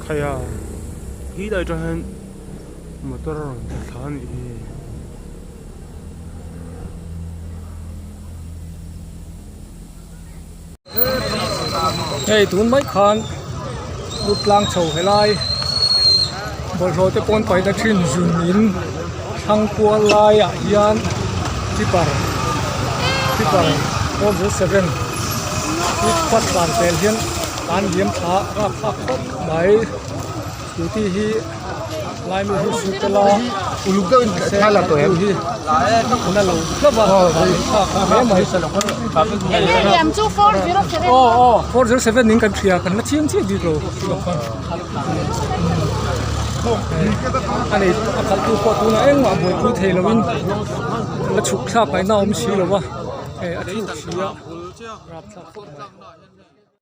Khai a khi lai atang hian motor a rawn tla thla a nih hi. Hei tun mai khan lut tlang chho helai bawlhhlawh te pawn paihna thin zun in thlang kual laiah hian tipper tipper 407 hi khuat dan tel hian an liam thla a rapthlak khawp mai scooty hi lai mi hi su tel a uluk deuh in thla la tawh em hi na lo hlauh a rapthlak hle mai Enge liam chu 407 aw aw 407 in kan hria kan la chiang chiah bik lo ani a khalh tu pawh tunah engmah buaipui thei lo in la chhuk thlak ngaihna a awm si lo a hei a thuk si a rapthlak khawp mai.